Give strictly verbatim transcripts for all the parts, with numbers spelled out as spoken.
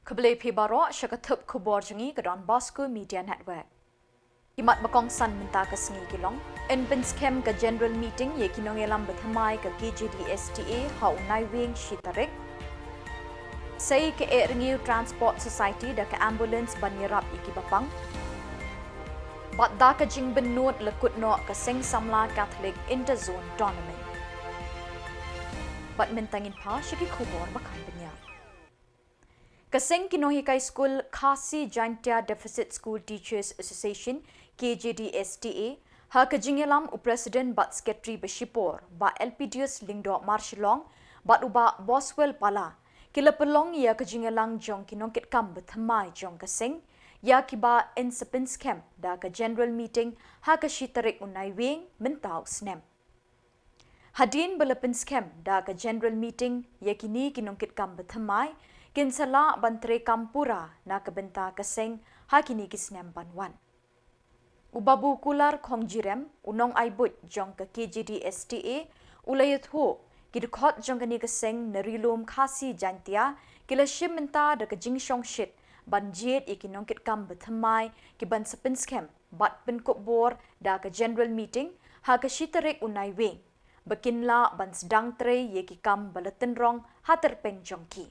Khublei phi baroh sha ka thup khubor jong ngi ka Don Bosco Media Network. Ki mat ba kongsan mynta ka sngi ki long: yn pynskhem ka general meeting ïa ki nongïalam bathymmai ka K J D S T A ha u Naiwieng shi tarik. Sei ka Ehrengiew Transport Society da ka ambulance ban ïarap ïa ki bapang. Bad da ka jingbynnud la kut noh ka seng samla Catholic Interzone Tournament. Bad mynta ngin phai sha ki khubor ba kham bniah. Ka seng ki nonghikai skul Khasi Jaintia Deficit School Teachers Association, K J D S T A, ha ka jingïalam u President bad Secretary ba shipor, Bah Elpidius Lyngdoh Marshillong, bad u Bah Boswell Pala, ki la pynlong ïa ka jingïalang jong ki nongkitkam bathymmai jong ka seng ïa kiba yn sa pynskhem da ka general meeting ha ka shi tarik u Naiwieng mynta u snem. Hadien ba la pynskhem da ka general meeting ïa kine ki nongkitkam bathymmai, kin sa lah ban treikam pura na ka bynta ka seng ha kine ki snem ban wan. U Babu Kular Khongjirem, u nongai buit jong ka K J D S T A, u la ïathuh, ki dkhot jong kane ka seng na Ri-lum Khasi Jaintia ki la shim bynta da ka jingshongshit ban jied ïa ki nongkitkam bathymmai ki ban sa pynskhem bad pynkup bor da ka general meeting ha ka shi tarik u Naiwieng, ba kin lah ban sdang trei ïa ki kam ba la tynrong ha tyrpeng jong ki.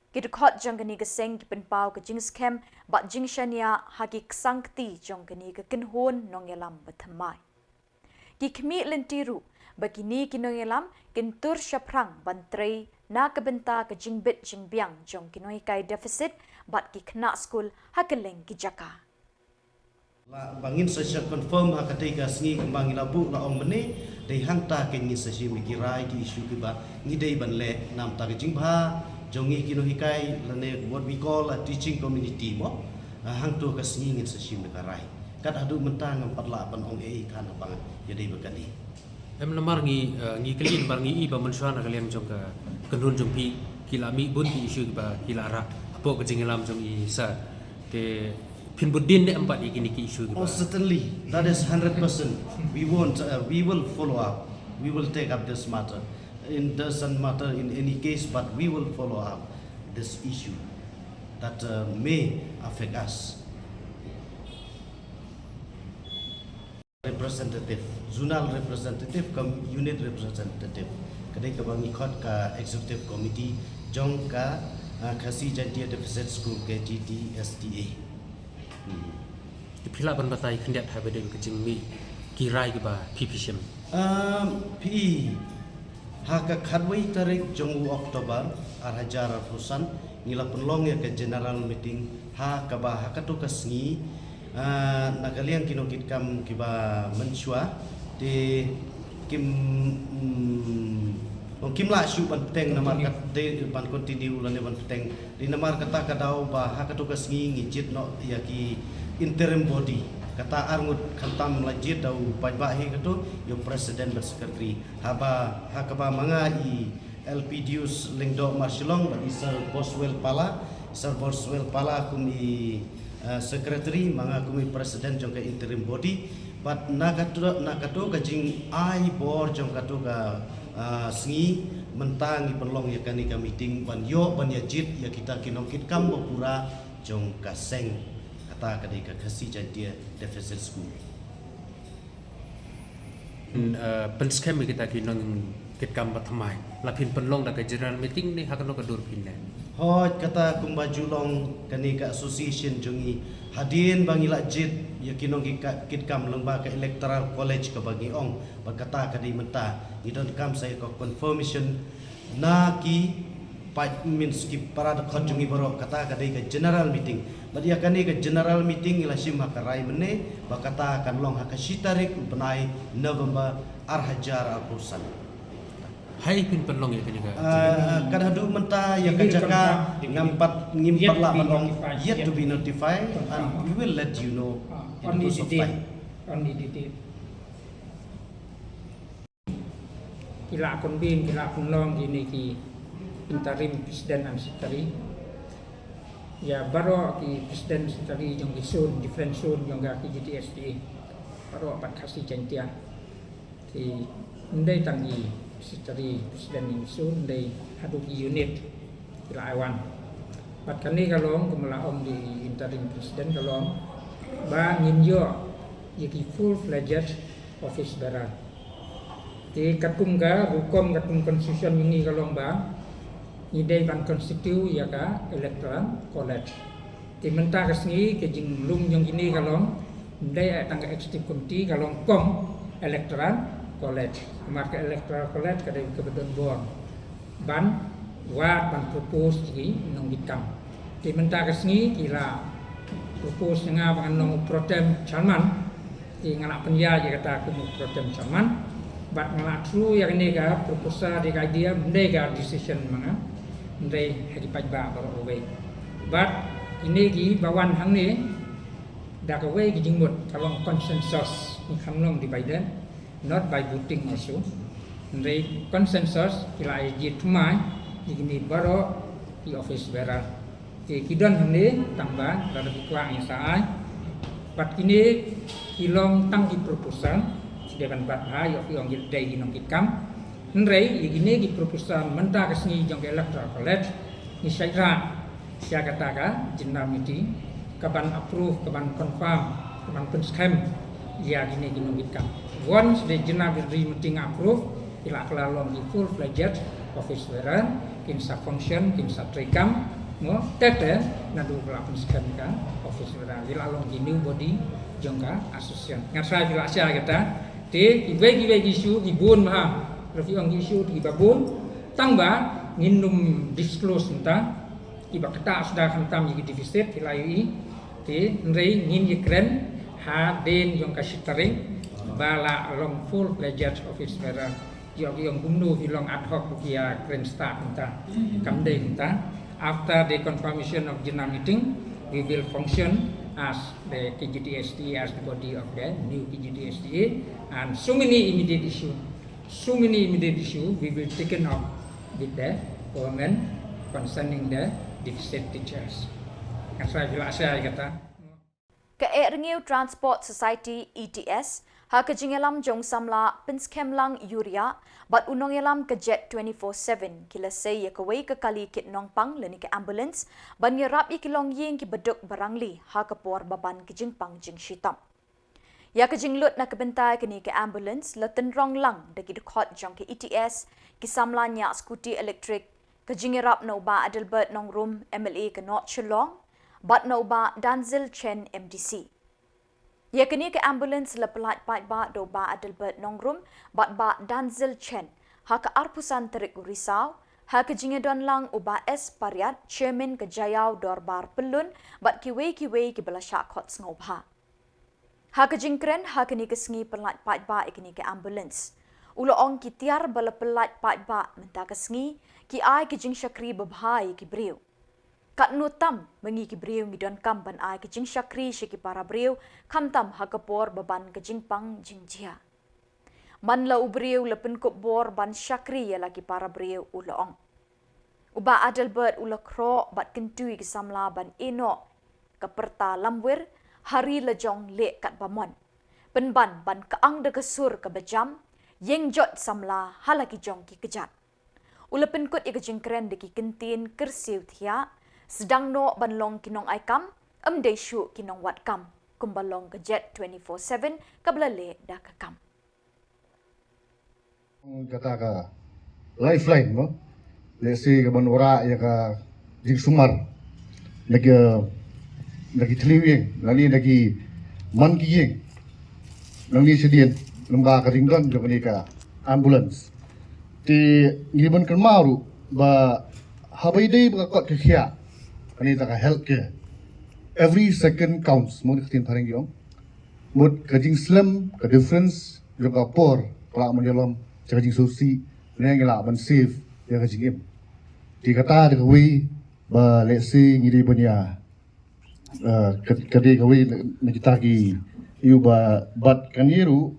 Ki dkhot jong kane ka seng ki pynpaw ka jingskhem bad jingshaniah ha ki ksangkti jong kane ka kynhun nongïalam bathymmai. Ki khmih lynti ruh ba kine ki nongïalam kin tur shaphrang ban trei na ka bynta ka jingbit jingbiang jong ki nonghikai deficit bad ki khynnah skul ha kylleng ki jaka. Lah ba ngin sa shah confirm ha katei ka sngi kumba ngi la buh la ong mynne, dei hangta kein ngin sa shim ïa ki rai ki issue kiba ngi dei ban leh namar ka jingbha jong ngi ki nonghikai lane what we call a teaching community mo. Ah, hangto ka sngi ngin sa shim ïa ka rai. Kat haduh mynta ngam pat lah ban ong ei ei than haba ïadei bad kane. Em namar ngi, eh, ngi kylli namar ngi i ba mynshuwa na ka liang jong ka kynhun jong phi ki la mih bun ki issue kiba ki la rah hapoh ka jingïalam jong i sir. Te phin bud dien ne em pat ïa kine ki issue kiba. Oh, certainly. That is hundred percent. We won't, uh, we will follow up. We will take up this matter. It doesn't matter in any case, but we will follow up this issue that, uh, may affect us. Representative, zonal representative, cum unit representative. Ka dei kaba ngi khot ka executive committee jong ka, ah, Khasi Jaintia Deficit School, K J D S T A. Hmm. Te phi lah ban batai khyndiat haba ïadei bad ka jingmih ki rai kiba phi phi shim. Um, phi Ha ka khatwei tarik jong u October, ar hajar arphew san, ngi la pynlong ïa ka general meeting, ha kaba ha kato ka sngi, ah, na ka liang ki nongkitkam kiba mynshuwa, te kim, mm, kim lah shuh ban bteng namar kat-, te ban continue lane ban bteng. Dei namar kata ka daw ba ha kato ka sngi ngi jied noh ïa ki interim body. Kata arngut khamtam la jied da u paidbah hi kato, ïa u president bad secretary. Haba, ha kaba ma nga i Elpidius Lyngdoh Marshillong bad i Sir Boswell Pala, Sir Boswell Pala kum i, eh, secretary, ma nga kum i president jong ka interim body. Bad na kato, na kato ka jingai bor jong kato ka, ah, sngi, mynta ngi pynlong ïa kane ka meeting ban ïoh ban ïa jied ïa kita ki nongkitkam ba pura jong ka seng. Kata ka dei ka Khasi Jaintia Deficit School. Pyn, eh, pynskhem ïa kita ki nongkitkam ba thymmai. La phin pynlong da ka general meeting ne ha kano ka dur phin leh? Hooid, kata kumba ju long kane ka association jong ngi. Hadien ba ngi la jied ïa ki nongkitkam lyngba ka electoral college kaba ngi ong. Bad kata ka dei mynta. Ngi donkam sa ïa ka confirmation na ki paid, means ki para dkhot jong ngi baroh, kata ka dei ka general meeting. Bad ïa kane ka general meeting ngi la shim ha ka rai mynne, ba kata kan long ha ka shi tarik u bnai November ar hajar arphew san. Haei phin pynlong ïa kane ka? Ah, kat haduh mynta ïa ka jaka ngam pat, ngim pat lah ban ong, yet to be notified, and we will let you know in the course of time. Only the date. Ki la convene, ki la pynlong kine ki interim president and secretary. Ïa baroh ki president secretary jong ki zone, different zone jong ka K J D S T A. Baroh pat Khasi Jaintia. Te ym dei tang ki secretary president jong ki zone, ym dei, haduh ki unit ki la ai wan. Bad kane ka long kumba la ong di interim president ka long ba ngin ïoh ïa ki full fledged office bearer. Te katkum ka rukom katkum constitution jong ngi ka long ba ngi dei ban constitute ïa ka electoral college. Te mynta ka sngi ka jinglum jong kine ka long ym dei tang ka executive committee, ka long kum electoral college. Namar ka electoral college ka dei kaba don bor ban wad ban propose ïa ki nongkitkam. Te mynta ka sngi ki la propose ïa nga ba ngan long pro tem chairman. Te nga la pynïaid ïa kata kum u pro tem chairman. Bad nga la through ïa kane ka proposal, ïa ka idea, ym dei ka decision ma nga, ym dei ha ki paidbah baroh kawei. Bad kine kiba wan hangne da kawei ka jingmut, ka long consensus, ngi khlem long divided, not by voting also. Hynrei consensus ki la ïa jied thymmai ïa kine baroh ki office bearer. Te ki don hangne tang ba lada ki kwah ngi sa ai. Bad kine ki long tang ki proposal, sdang ban bat ha ïoh ki ong ki dei ki nongkitkam. Hynrei ïa kine ki proposal mynta ka sngi jong ka electoral college ngi shait rah sha kata ka general meeting kaban approve, kaban confirm, kaban pynskhem ïa kine ki nongkitkam. Once the general meeting approve, ki la kylla long ki full fledged office bearer, kin sa function, kin sa treikam, mo, te te naduh ba la pynskhem ka office bearer, ki la long ki new body jong ka association. Nga tharai phi la shai kata. Te kiwei kiwei ki issue ki bun bha, lada phi ong ki issue kiba bun, tang ba ngin ym disclose mynta. Kiba ktah suda khamtam ïa ki deficit ki la ïohi. Te hynrei ngin ïakren hadien jong ka shi tarik ba la long full fledged office bearer. Ïoh ki ong kumno, ki long ad hoc, ki ïakren start mynta. Kam dei mynta. After the confirmation of general meeting, we will function as the K G T S D A, as the body of the new K G T S D A, and so many immediate issue, so many immediate issue we will taken up with the government concerning the deficit teachers. Kan saya jelaskan kata. Ka Ehrengiew Transport Society, E T S, ha ka jingïalam jong samla pynskhem lang urea bad u nongïalam ka Jet twenty-four seven, ki la sei ïa kawei ka kali kit nongpang lane ka ambulance ban ïarap ïa ki longïing kiba duk ba rangli ha ka por ba ban ka jingpang jingshitom. Ïa ka jinglut na ka bynta kane ka ambulance la tynrong lang da ki dkhot jong ka E T S, ki samla ñiah scooty electric, ka jingïarap na u Bah Adelbert Nongrum, M L A ka North Shillong, bad na u Bah Danzil Chen, M D C. Ïa kane ka ambulance la pyllait paidbah da u Bah Adelbert Nongrum bad Bah Danzil Chen ha ka arphew san tarik u Risaw, ha ka jingïadon lang u Bah S Pariat, Chairman ka Jaïaw Dorbar Pyllun, bad kiwei kiwei kiba la shah khot sngewbha. Ha ka jingkren ha kane ka sngi pyllait paidbah ïa kane ka ambulance, u la ong ki tiar ba la pyllait paidbah mynta ka sngi ki ai ka jingshakri babha ïa ki briew. Katno tam ma ngi ki briew ngi donkam ban ai ka jingshakri sha ki para briew, khamtam ha ka por ba ban ka jingpang jingjia. Man la u briew la pynkup bor ban shakri ïa la ki para briew, u la ong. U Bah Adelbert u la khroh bad kyntu ïa ki samla ban ïehnoh ka pyrta lamwir, ha ri la jong leh katba mon. Pynban ban kyang da ka sur kaba jam, ïeng jot samla ha la ki jong ki kjat. U la pynkut ïa ka jingkren da ki kyntien kyrsiew thiah, sdang noh ban long ki nongai kam, ym dei shuh ki nongwad kam, kumba long ka Jet twenty-four seven kaba la leh da ka kam. Kata ka lifeline mo, lehse kaban wanrah ïa ka jingsumar na ki, na ki thliew ïing, lane na ki man ki ïing, nangne shadien, lyngba ka jingdon jong kane ka ambulance. Te ngi ban kynmaw ruh ba haba ïadei bad ka kot ka khiah, kane kata ka healthcare, every second counts, mo, ka ktien phareng ki ong. Mut ka jingslem, ka difference jong ka por ka lah ban ïalam sha ka jingsngewsih, ne ngi lah ban save ïa ka jingim. Te kata dei kawei ba lehse ngi dei ban ïa, eh, ka, ka dei kawei na, na kita ki ïa ba, bad kane ruh,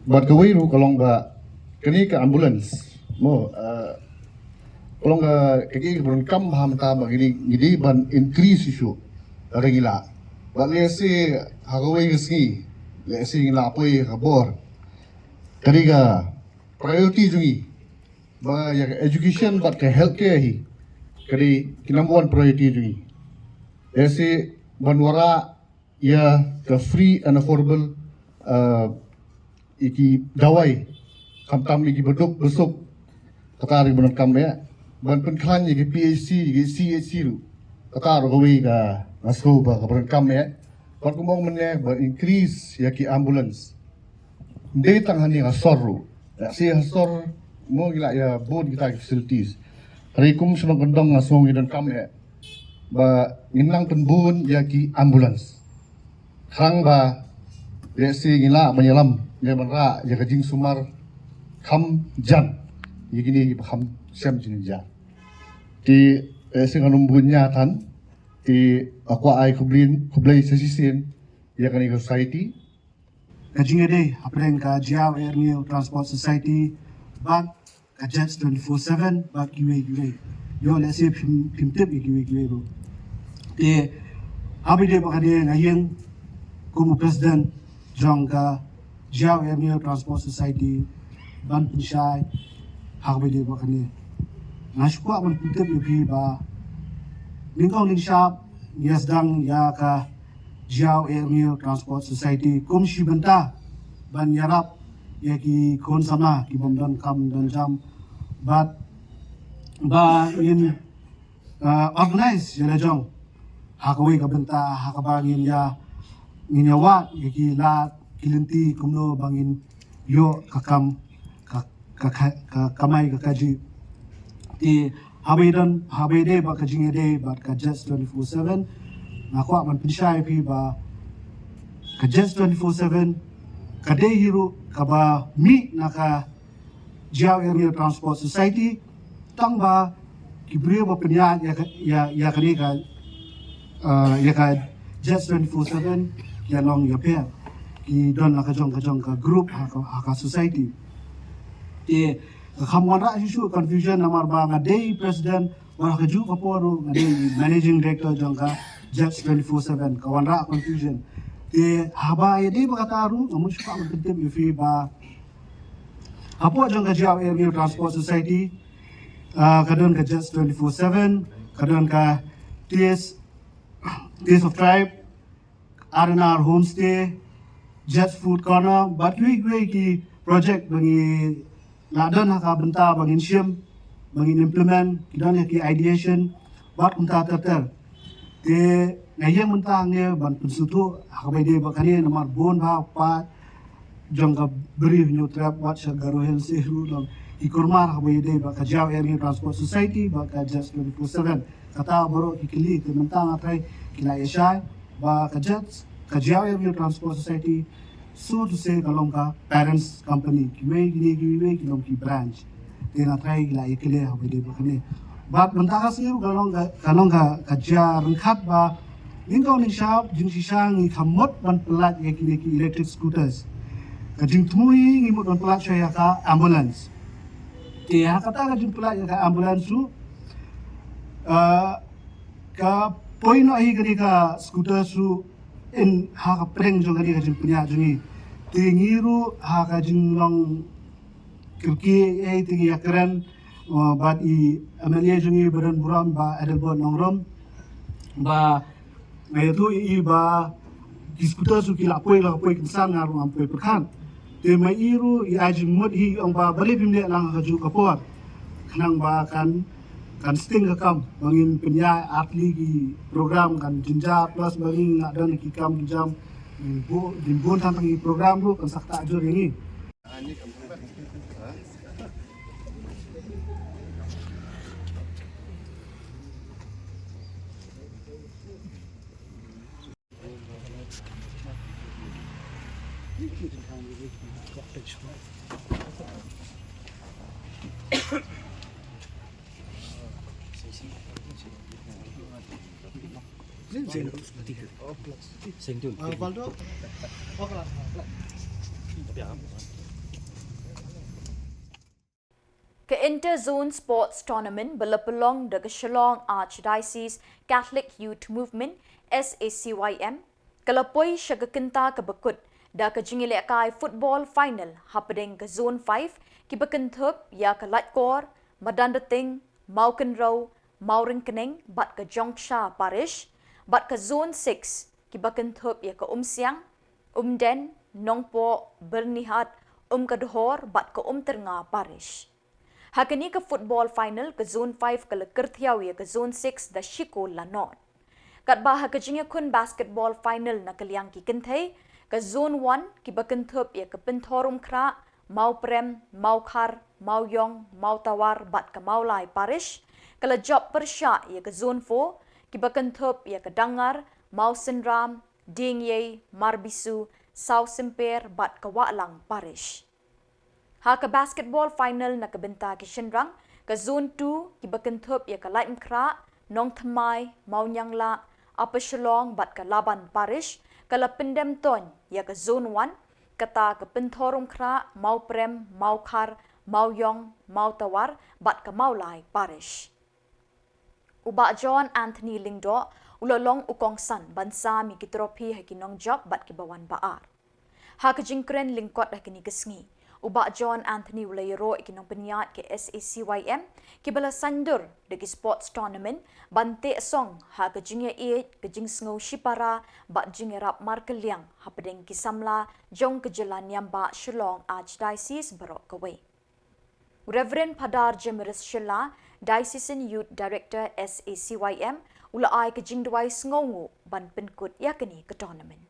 bad kawei ruh ka long ba kane ka ambulance mo, eh, ka long ka, ka, ka, ka burom kam ha mynta ba ngi dei, ngi dei ban increase shuh ka, ka ngi lah. Bad lehse ha kawei ka sngi lehse ngi lah poi ka bor. Ka dei ka priority jong ngi Ba ïa ka education bad ka healthcare hi ka dei ki number one priority jong ngi. Ïa shi ban wanrah ïa ka free and affordable, uh, ïa ki dawai, khamtam ïa ki baduk basuk. Kata ruh ban kam ïa ban pynkhlaiñ ïa ki P H C, ïa ki C H C ruh. Kata ruh kawei ka nga sngew ba ka ban kam ïa. Bad kumba mynne ban increase ïa ki ambulance. Dei tang hangne ha sor ruh. Ïa shi ha sor mo ngi la ïa bun kita ki facilities. Hynrei kum shnong kyndong nga sngew ngi donkam ïa ba ngin nang pynbun ïa ki ambulance. Khnang ba ïa shi ngi la ban ïalam ïa ban rah ïa ka jingsumar kham jan ïa kine kiba kham shem jingjar. Te ïa shi ngan ym bun ïa than te nga kwah ai khublei khublei sa shisien ïa kane ka society. Ka jingïadei hapdeng ka Jaïaw Air Mail Transport Society bad ka Jets twenty-four seven bad kiwei kiwei. Ïoh lehse phim phim tip ïa kiwei kiwei ruh. Te haba ïadei bad kane nga ïeng kum u president jong ka Jaïaw Air Mail Transport Society ban pynshai haba ïadei bad kane. Nga shu kwah ban pyntip ïa phi ba nyngkong nyngshap ngi ïa sdang ïa ka Jaïaw Air Mail Transport Society kum shi bynta ban ïarap ïa ki khun samla ki bym don kam don jam bad ba ngin, uh, organize ïa la jong ha kawei ka bynta ha kaba ngin ïa ngin ïa wad ïa ki lad ki lynti kumno ba ngin ïoh ka kam ka ka, ka, ka kamai ka kajih. Te haba ïadon haba ïadei bad ka jingïadei bad ka Jets twenty-four seven nga kwah ban pynshai ïa phi ba ka Jets twenty-four seven ka dei hi ruh kaba mih na ka Jaïaw Air Mail Transport Society tang ba ki briew ba pynïaid ïa ka ïa ïa kane ka, uh, ïa ka Jets twenty-four seven ki ïa long ïa pher ki don la ka jong ka jong ka group ha ka ha ka society. Te ka kham wanrah shuh shuh confusion namar ba nga dei president bad ha kajuh ka por ruh nga dei managing director jong ka Jets twenty-four seven ka wanrah confusion. Te haba ïadei bad kata ruh nga mut shu kwah ban pyntip ïa phi ba hapoh jong ka Jaïaw Air Mail Transport Society, ah, ka don ka Jets twenty-four seven, ka don ka Taste Taste of Tribe, R and R Homestay, Jets Food Corner bad kiwei kiwei ki project ba ngi la don ha ka bynta ba ngin shim ba ngin implement ki don ki ideation bad kumta ter ter. Te nga ïeng mynta hangne ban pynsngewthuh ha kaba ïadei bad kane namar bun ba pat jong ka Bri Hynñiewtrep bad sha Garo Hills ruh long i kulmar ha kaba ïadei bad ka Jaïaw Air Mail Transport Society bad ka Jets twenty-four seven. Kata baroh ki kylli te mynta nga trai ki la ïa shai ba ka Jets ka Jaïaw Air Mail Transport Society so to say ka long ka parents company kiwei kine kiwei ki long ki branch. Te nga trai ki la ïa kylli ha kaba ïadei bad kane. Bad mynta ka sngi ruh ka long ka ka long ka ka jia ryngkat ba nyngkong nyngshap jingshisha ngi kham mut ban pyllait ïa kine ki electric scooters. Ka jingthmu hi ngi mut ban pyllait shuwa ïa ka ambulance. Te ha kata ka jingpyllait ïa ka ambulance ruh, ah, ka poi noh hi kane ka scooter ruh in ha ka pdeng jong kane ka jingpynïaid jong ngi. Te ngi ruh ha ka jinglong kyrkieh ei te ngi ïa kren, uh, bad i M L A jong ngi ba don burom Bah Adelbert Nongrum ba nga ïathuh ïa i ba ki scooter ruh ki la poi la poi kynsan nga ruh ngam poi pyrkhat. Te ma i ruh i ai jingmut hi ong ba balei phim leh lang ha kajuh ka por. Khnang ba kan kan sting ka kam ba ngin pynïaid ar tylli ki program kan jynjar plus ba ngin nga don ki kam ki jam. Ngin bun ngin bun tang tang ki program ruh kan sa ktah jur ïa ngi. Ka Inter-Zone Sports Tournament ba la pynlong da ka Shillong Archdiocese Catholic Youth Movement, S A C Y M, ka la poi sha ka kynta kaba kut da ka jingïalehkai football final hapdeng ka Zone five kiba kynthup ïa ka Laitkor, Madandating, Mawkynrew, Mawryngkneng bad ka Jongksha Parish, bad ka Zone six kiba kynthup ïa ka Umsiang, Umden, Nongpoh, Byrnihat, Umkadhor bad ka Umtyrnga Parish. Ha kane ka football final, ka Zone five ka la kyrthiaw ïa ka Zone six da shi kol la nod. Katba ha ka jingïakhun basketball final na ka liang ki kynthei, ka Zone one kiba kynthup ïa ka Pynthorumkhrah, Mawprem, Mawkhar, Mawiong, Mawtawar bad ka Mawlai Parish ka la jop pyrshah ïa ka Zone four kiba kynthup ïa ka Dangar, Mawsynram, Diengiei, Marbisu, Sawsymper bad ka Wahlang Parish. Ha ka basketball final na ka bynta ki shynrang, ka Zone two kiba kynthup ïa ka Laitumkhrah, Nongthymmai, Mawnianglah, Upper Shillong bad ka Laban Parish ka la pyndem toiñ ïa ka Zone one, kata ka Pynthorumkhrah, Mawprem, Mawkhar, Mawiong, Mawtawar bad ka Mawlai Parish. U Bah John Anthony Lyngdoh u la long u kongsan ban sam ïa ki trophy ha ki nongjop bad kiba wan ba ar. Ha ka jingkren lyngkot ha kane ka sngi, u Bah John Anthony u la ïaroh ïa ki nongpynïaid ka S A C Y M kiba la saiñdur da ki sports tournament ban teh song ha ka jingïaieit, ka jingsngew shipara bad jingïarap markylliang hapdeng ki samla jong ka jylla niam bah Shillong Archdiocese baroh kawei. U Reverend Phadar Jemiris Shylla, Diocesan Youth Director S A C Y M, u la ai ka jingduwai sngewnguh ban pynkut ïa kane ka tournament.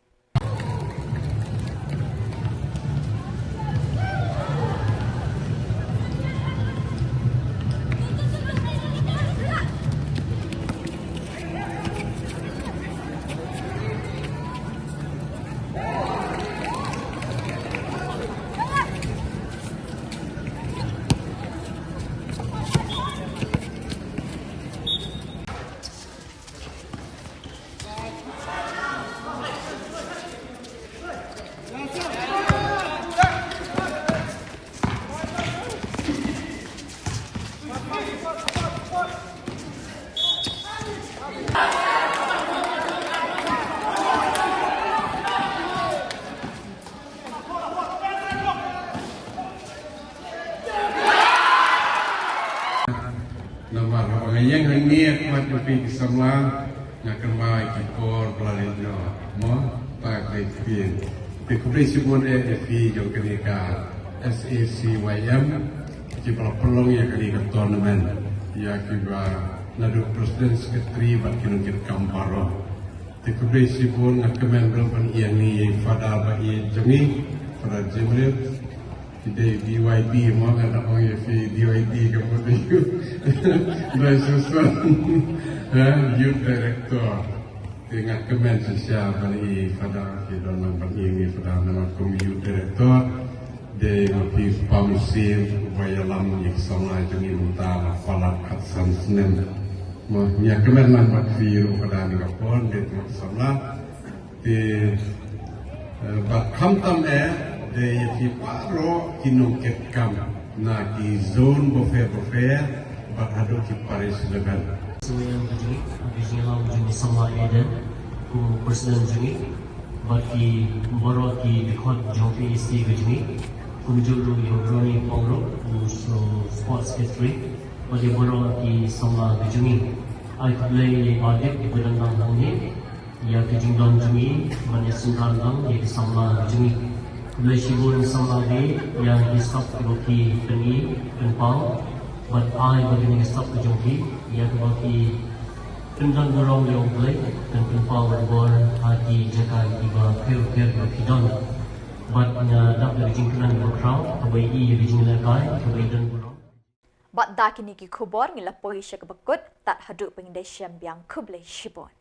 Namar haba nga ïeng hangne, khmat jong phi ki samla, nga kynmaw ïa ki por ba la leit noh. Mo, ta ka dei ktien. Te khublei shibun eh ïa phi jong kane ka S A C Y M, kiba la pynlong ïa kane ka tournament, ïa kiba naduh president, secretary bad ki nongkitkam baroh. Te khublei shibun. Nga kmen ruh ban ïeng ïa i Father ba ïeit jong ngi, Father Jemril. Ki dei D Y D mo, nga da ong ïa phi D Y D ka mut dei. Dei susun. Ha, Youth Director. Te nga kmen shisha ban i Father, ki don lang ban ïeng ïa i Father namar kum Youth Director. Dei ma phi u pamsien uba ïalam ïa ki samla jong ngi mynta la palat khatsan snem. Mo, nga kmen lang bad phi ruh Father, ni ka por dei ma ki samla. Te, eh, bad khamtam eh, dei ïa phi baroh ki nongkitkam na ki zone bapher bapher bad haduh ki parish level. Sngewbha ïa ka jong ngi, ka jingïalam jong i samla Eden, u president jong ngi, bad ki baroh ki dkhot jong P A C ka jong ngi, kumjuh ruh ïa u Ronnie Pong ruh, u sports secretary, bad ïa baroh ki samla ka jong ngi. Ai khublei ïa i Bah Dip, i ba dang dang hangne. Ïa ka jingdon jong ngi ban ïa synran lang ïa ki samla jong ngi. Khublei shibun samla, ïa ki staff kiba ki pyni pynpaw bad ai bad kine ki staff jong ki, ïa kiba ki pyndon burom ïa U Blei, pynpaw bad bor ha ki jaka kiba pher pher ba ki don. Bad nga dap da ka jingkmen ba khraw kaba ïa ka jinglehkai kaba ïa don burom. Bad da kine ki khubor ngi la poi sha kaba kut, tad haduh pyngendei shem biang, khublei shibun.